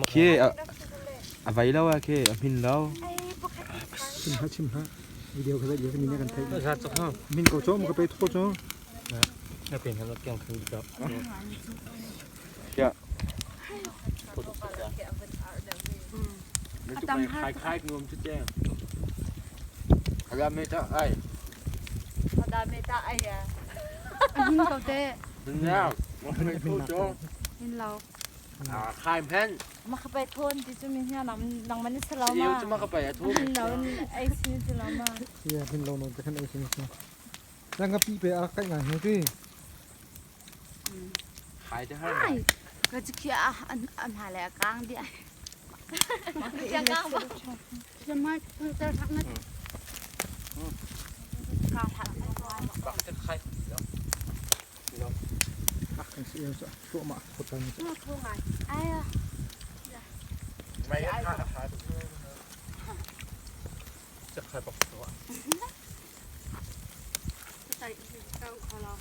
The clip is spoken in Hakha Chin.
Khi a vai lo a khi a hmin lo. Chim hlah chim hlah. Video kha video kan kan theih. Min ko cho ka pe tho cho. Na pen han kyang khan ka. Ya. Khai khai nuam chu che. Ada me ta ai. Ada me ta ai ya. Hin ko te. Nào, me tho cho. Hin lo. À khai men. Ma ka pai thon ti chu min hian nang nang man sa lo ma. Yêu chu ma ka pai a thu. Hin lo ai sin chu lo ma. Ya hin lo no te khan ai sin chu. Lang ka pi pe a kai ngai he ti. Khai te har. Ka chu khia an an ha le kang di. Ya kang ba. Jama tar thak na. Kang thak. Bak te khai. Ah kan si yo sa to ma ko tan. Thu ngai. Ai à. Mày kha kha. Chắc khai bak to. Tai kang kho lo.